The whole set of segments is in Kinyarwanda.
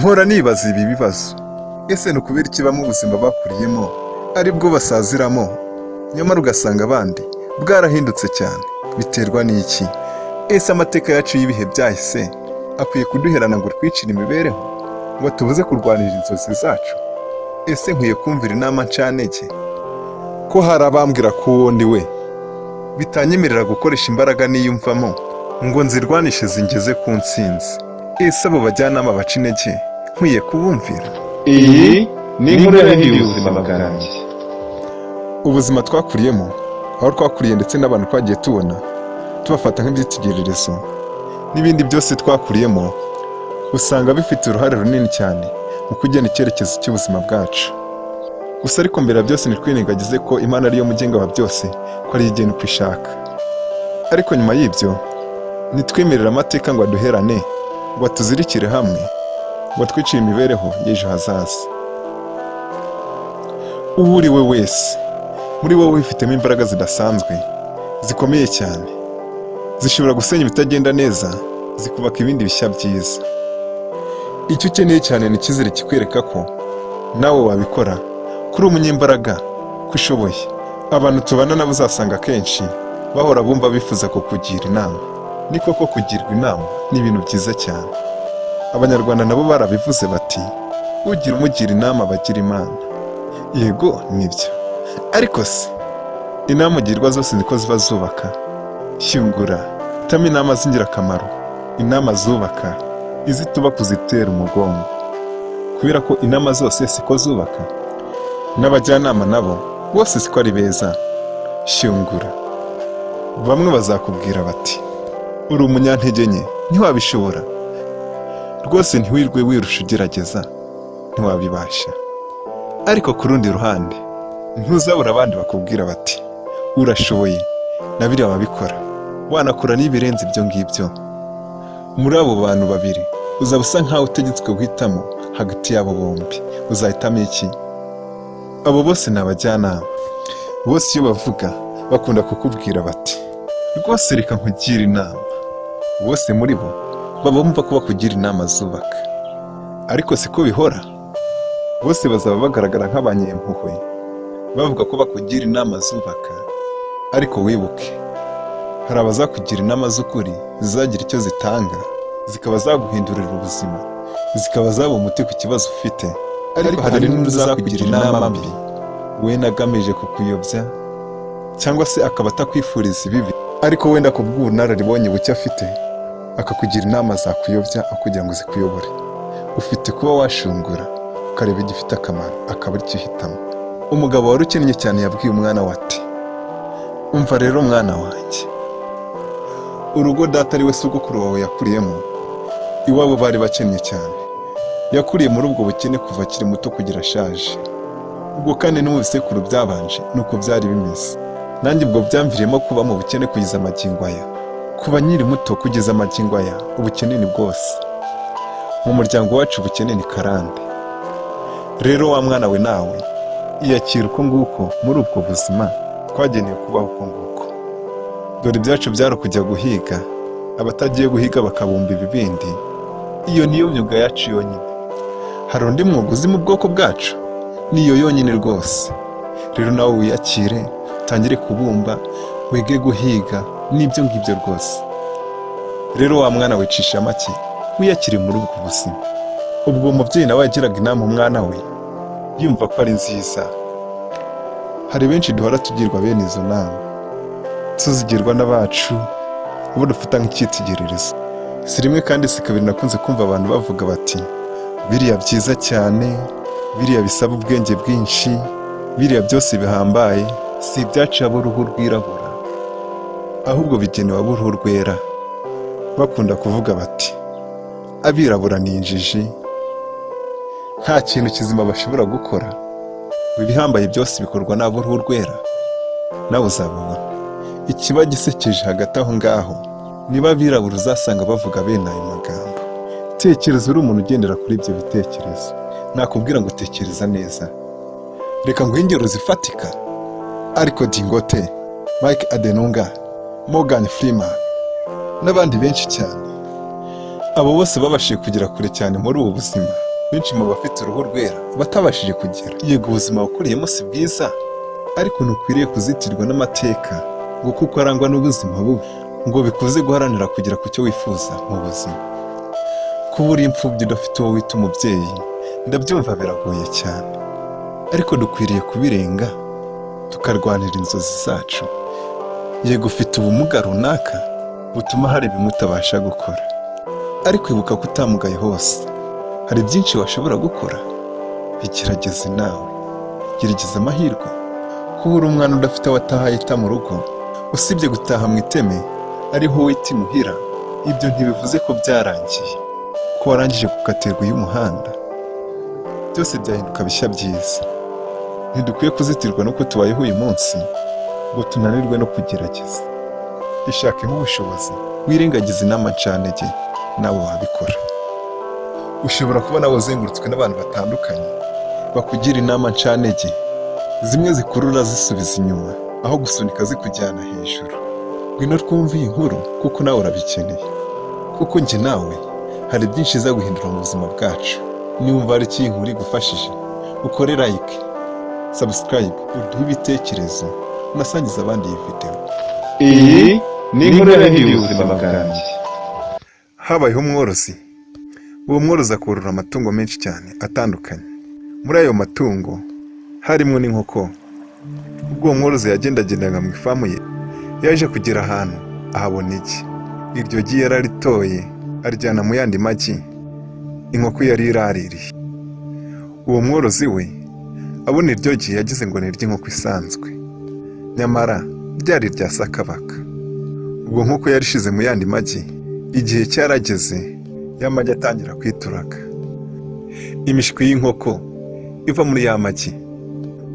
Mpora nibaza ibi bibazo: ese ni ukubera iki bamwe ubuzima bakuriyemo aribwo basaziramo, nyamara ugasanga abandi bwarahindutse cyane? Biterwa n'iki? Ese amateka yacu y'ibihe byahise akwiye kuduherana ngo twicire imibereho, ngo tubuze kurwanira inzozi zacu? Ese nkwiye kumvira inama ncantege, ko hari abambwira ko uwo ndi we bitanyemerera gukoresha imbaraga niyumvamo ngo nzirwanishe zingeze ku ntsinzi? Ese abo bajyanama baca intege nkwiye kubumvira? Iyi ni inkuru yahinduye ubuzima bwanjye. Ubuzima twakuriyemo, aho twakuriye, ndetse n'abantu twagiye tubona tubafata nk'ibyitegererezo, n'ibindi byose twakuriyemo, usanga bifite uruhare runini cyane mu kugena icyerekezo cy'ubuzima bwacu. Gusa ariko mbere ya byose, ntitwirengagize ko Imana ariyo mugenga wa byose, ko ariyo igena uko ishaka. Ariko nyuma y'ibyo, ntitwemerere amateka ngo aduherane, ngo atuzirikire hamwe, ngo atwicire imibereho y'ejo hazaza. Uwo uri we wese, muri wowe wifitemo imbaraga zidasanzwe, zikomeye cyane, zishobora gusenya ibitagenda neza, zikubaka ibindi bishya byiza. Icyo ukeneye cyane ni icyizere kikwereka ko nawe wabikora, ko uri umunyembaraga, ko ushoboye. Abantu tubana nabo uzasanga akenshi bahora bumva bifuza kukugira inama. Ni koko, kugirwa inama ni ibintu byiza cyane. Abanyarwanda nabo barabivuze bati: "Ugira umugira inama bagira Imana." Yego, nibyo. Ariko se inama ugirwa zose niko ziba zubaka? Shyungura, hitamo inama z'ingirakamaro, inama zubaka, izitubaka uzitera umugongo, kubera ko inama zose siko zubaka, n'abajyanama nabo bose siko ari beza. Shyungura. Bamwe bazakubwira bati: "Uri umunyantege nke, ntiwabishobora rwose, ntiwirwe wirusha ugerageza, ntiwabibasha." Ariko ku rundi ruhande, ntuzabura abandi bakubwira bati: "Urashoboye, na biriya wabikora, wanakora n'ibirenze ibyo ngibyo." Muri abo bantu babiri uzaba usa nkaho utegetswe guhitamo hagati y'abo bombi. Uzahitamo iki? Abo bose ni abajyanama. Bose iyo bavuga bakunda kukubwira bati: "Rwose reka nkugire inama." Bose muri bo baba bumva ko bakugira inama zubaka, ariko siko bihora. Bose bazaba bagaragara nk'abanyempuhwe, bavuga ko bakugira inama zubaka. Ariko wibuke, hari abazakugira inama z'ukuri zizagira icyo zitanga, zikaba zaguhindurira ubuzima, zikaba zaba umuti ku kibazo ufite. Ariko hari n'undi uzakugira inama mbi, wenda agamije kukuyobya, cyangwa se akaba atakwifuriza ibibi, ariko wenda ku bw'ubunararibonye buke afite akakugira inama zakuyobya aho kugira ngo zikuyobore. Ufite kuba washungura, ukareba igifite akamaro, akaba aricyo uhitamo. Umugabo wari ukennye cyane yabwiye umwana we ati: "Umva rero mwana wanjye, urugo data ari we sogokuru wawe yakuriyemo, iwabo bari bakennye cyane. Yakuriye muri ubwo bukene kuva akiri muto kugera ashaje. Ubwo kandi no mu bisekuru byabanje nuko byari bimeze. Nanjye ubwo byamviriyemo kuba mu bukene kugeza amagingo aya. Kuva nkiri muto kugeza amagingo aya, ubukene ni bwose mu muryango wacu, ubukene ni karande. Rero wa mwana we, nawe iyakira uko nguko muri ubwo buzima twagenewe kubaho uko nguko. Dore ibyacu byari ukujya guhiga, abatagiye guhiga bakabumba ibibindi. Iyo niyo myuga yacu yonyine. Hari undi mwuga uzi mu bwoko bwacu? Niyo yonyine rwose. Rero nawe wiyakire, utangire kubumba, wige guhiga, n'ibyo ngibyo rwose. Rero wa mwana, wicisha make, wiyakire muri ubwo buzima." Ubwo uwo mubyeyi nawe yagiraga inama umwana we yumva ko ari nziza. Hari benshi duhora tugirwa bene izo nama, tuzigirwa n'abacu, abo dufata nk'icyitegererezo. Si rimwe kandi si kabiri nakunze kumva abantu bavuga bati: "Biriya byiza cyane, biriya bisaba ubwenge bwinshi, biriya byose bihambaye si ibyacu ab'uruhu rwirabura, ahubwo bigenewe ab'uruhu rwera." Bakunda kuvuga bati: "Abirabura ni injiji, nta kintu kizima bashobora gukora, ibihambaye byose bikorwa n'ab'uruhu rwera." Nawe uzababona. Ikiba gisekeje hagati aho ngaho, niba abirabura uzasanga bavuga bene ayo magambo. Tekereza uri umuntu ugendera kuri ibyo bitekerezo. Nakubwira ngo tekereza neza. Reka nguhe ingero zifatika. Aliko Dangote, Mike Adenuga, Morgan Freeman n'abandi benshi cyane, abo bose babashije kugera kure cyane muri ubu buzima. Benshi mu bafite uruhu rwera batabashije kugera. Yego, ubuzima wakuriyemo si bwiza, ariko ntukwiriye kuzitirwa n'amateka ngo kuko arangwa n'ubuzima bubi ngo bikuze guharanira kugera ku cyo wifuza mu buzima. Kuba uri imfubyi, udafite uwo wita umubyeyi, ndabyumva biragoye cyane, ariko dukwiriye kubirenga tukarwanira inzozi zacu. Yego, ufite ubumuga runaka butuma hari bimwe utabasha gukora, ariko ibuka ko utamugaye hose. Hari byinshi washobora gukora, bigerageze nawe, gerageza amahirwe. Kuba uri umwana udafite aho ataha yita mu rugo, usibye gutaha mu iteme ariho wita imuhira, ibyo ntibivuze ko byarangiye, ko warangije gukatirwa y'umuhanda. Byose byahinduka bishya byiza. Ntidukwiye kuzitirwa n'uko tubayeho uyu munsi ngo tunanirwe no kugerageza. Ishakemo ubushobozi, wirengagize inama ncantege, nawe wabikora. Ushobora kuba nawe uzengurutswe n'abantu batandukanye bakugira inama ncantege, zimwe zikurura zisubiza inyuma aho gusunika zikujyana hejuru. Ngwino twumve iyi nkuru, kuko nawe urabikeneye, kuko njye nawe hari byinshi iza guhindura mu buzima bwacu. Niwumva hari icyo iyi nkuru igufashije, ukore like, subscribe, uduhe ibitekerezo, unasangize abandi iyi video. Iyi ni inkuru yahinduye ubuzima bwanjye. Habayeho umworozi. Uwo mworozi akorora amatungo menshi cyane atandukanye. Muri ayo matungo harimo n'inkoko. Ubwo uwo mworozi yagendagendaga mu ifamu ye, yaje kugera ahantu ahabona igi. Iryo gi yararitoye, arijyana mu yandi magi inkoko yari iraririye. Uwo mworozi we abona iryo gi yagize ngo ni iry'inkoko isanzwe, nyamara ryari irya sakabaka. Ubwo nk'uko yarishize mu yandi magi, igihe cyarageze ya magi atangira kwituraga, imishwi y'inkoko iva muri ya magi.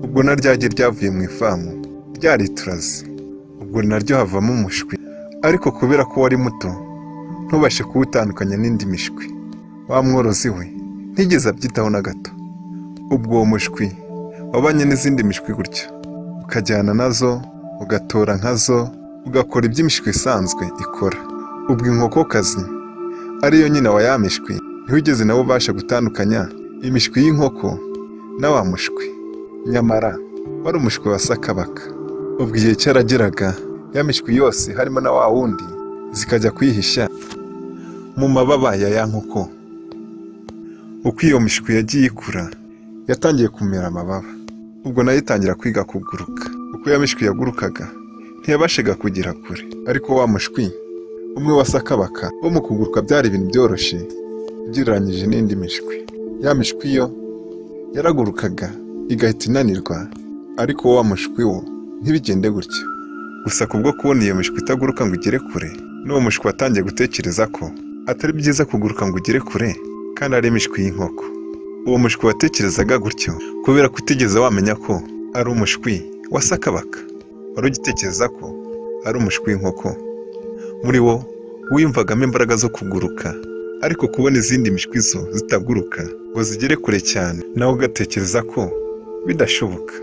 Ubwo na rya gi ryavuye mu ifamu ryarituraze, ubwo naryo havamo umushwi, ariko kubera ko wari muto ntubashe kuwutandukanya n'indi mishwi, wa mworozi we ntigeze abyitaho na gato. Ubwo uwo mushwi wabanye n'izindi mishwi gutyo, ukajyana nazo, ugatora nkazo, ugakora ibyo imishwi isanzwe ikora. Ubwo inkokokazi, ariyo nyina wa ya mishwi, ntiwigeze nawe ubasha gutandukanya imishwi y'inkoko na wa mushwi, nyamara wari umushwi wa sakabaka. Ubwo igihe cyarageraga, ya mishwi yose harimo na wa wundi zikajya kwihisha mu mababa ya ya nkoko. Uko iyo mishwi yagiye ikura, yatangiye kumera amababa, ubwo nayo itangira kwiga kuguruka. Uko ya mishwi yagurukaga ntiyabashaga kugera kure, ariko wa mushwi umwe wa sakabaka wo mu kuguruka byari ibintu byoroshye ugereranyije n'indi mishwi. Ya mishwi yo yaragurukaga igahita inanirwa, ariko wa mushwi wo ntibigende gutyo. Gusa kubwo kubona iyo mishwi itaguruka ngo igere kure, n'uwo mushwi watangiye gutekereza ko atari byiza kuguruka ngo ugere kure kandi ari imishwi y'inkoko. Uwo mushwi watekerezaga gutyo kubera ko utigeze wamenya ko ari umushwi wa sakabaka, wari ugitekereza ko ari umushwi w'inkoko. Muri wo wiyumvagamo imbaraga zo kuguruka, ariko kubona izindi mishwi zo zitaguruka ngo zigere kure cyane, nawe ugatekereza ko bidashoboka.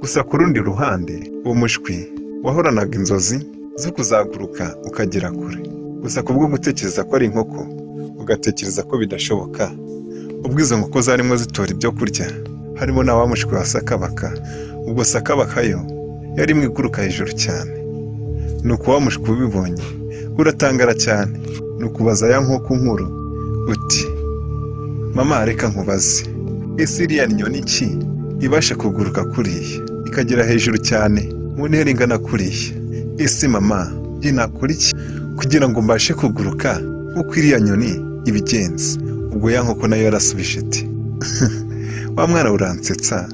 Gusa ku rundi ruhande, uwo mushwi wahoranaga inzozi zo kuzaguruka ukagera kure. Gusa kubwo gutekereza ko ari inkoko, ugatekereza ko bidashoboka. Ubwo izo nkoko zarimo zitora ibyo kurya, harimo na wa mushwi wa sakabaka. Ubwo sakabaka yo yari imwe iguruka hejuru cyane. Nuko wa mushwi ubibonye uratangara cyane, nukubaza ya nkoko nkuru uti: "Mama, reka nkubaze, ese iriya nyoni ki ibasha kuguruka kuriya ikagera hejuru cyane mu ntera ingana kuriya? Ese mama, njye nakora iki kugira ngo mbashe kuguruka nk'uko iriya nyoni ibigenza?" Ubwo ya nkoko nayo yarasubije iti: "Wa mwana, uransetsa.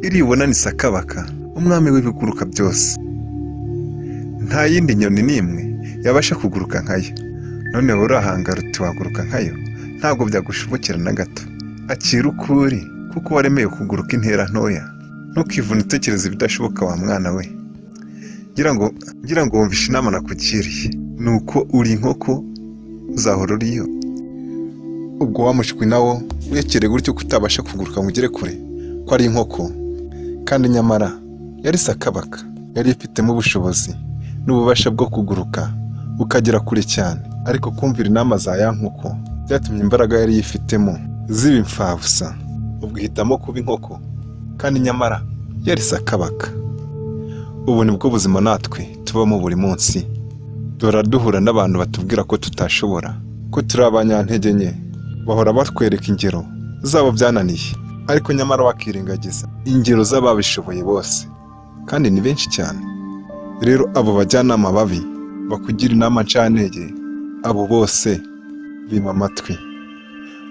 Iriya ubona ni sakabaka, umwami w'ibiguruka byose. Nta yindi nyoni n'imwe yabasha kuguruka nkayo. None wowe urahangara uti waguruka nkayo? Ntabwo byagushobokera na gato. Akira ukuri, kuko waremeye kuguruka intera ntoya. Ntukivune utekereza ibidashoboka, wa mwana we. Ngira ngo wumvishe inama nakugiriye. Ni uko uri inkoko, uzahora uriyo." Ubwo wa mushwi nawo wiyekereye gutyo ko utabasha kuguruka ngo ugere kure, ko ari inkoko, kandi nyamara yari sakabaka, yari ifitemo ubushobozi n'ububasha bwo kuguruka bukagera kure cyane. Ariko kumvira inama za ya nkoko byatumye imbaraga yari yifitemo Ziba imfabusa, ubwo ihitamo kuba inkoko, kandi nyamara yari sakabaka. Ubu nibwo buzima natwe tubamo buri munsi. Duhora duhura n'abantu batubwira ko tutashobora, ko turi abanyantege nke. Bahora batwereka ingero zabo byananiye, ariko nyamara bakirengagiza ingero z'ababishoboye bose, kandi ni benshi cyane. Rero abo bajyanama babi bakugira inama ncantege, abo bose bima amatwi.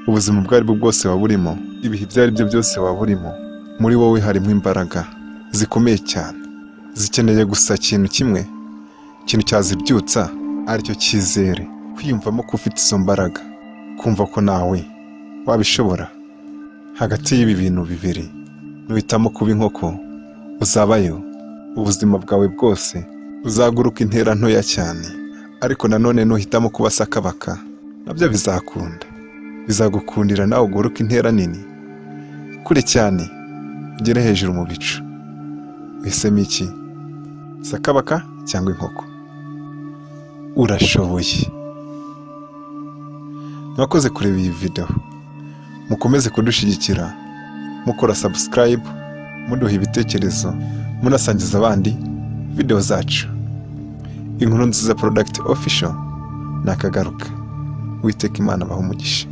Ubuzima ubwo ari bwo bwose waba urimo, ibihe ibyo ari byo byose waba urimo, muri wowe harimo imbaraga zikomeye cyane, zikeneye gusa ikintu kimwe, ikintu cyazibyutsa, aricyo cyizere, kwiyumvamo ko ufite izo mbaraga, kumva ko nawe wabishobora. Hagati y'ibi bintu bibiri, nuhitamo kuba inkoko, uzabayo ubuzima bwawe bwose, uzaguruka intera ntoya cyane. Ariko nanone nuhitamo kuba sakabaka, nabyo bizakunda, bizagukundira nawe uguruka intera nini kure cyane, ugere hejuru mu bicu. Uhisemo iki? Sakabaka cyangwa inkoko? Urashoboye. Mwakoze kureba iyi video. Mukomeze kudushyigikira mukora subscribe, muduha ibitekerezo, munasangiza abandi video zacu. Inkuru Nziza Product Official nakagaruka. Uwiteka Imana abahe umugisha.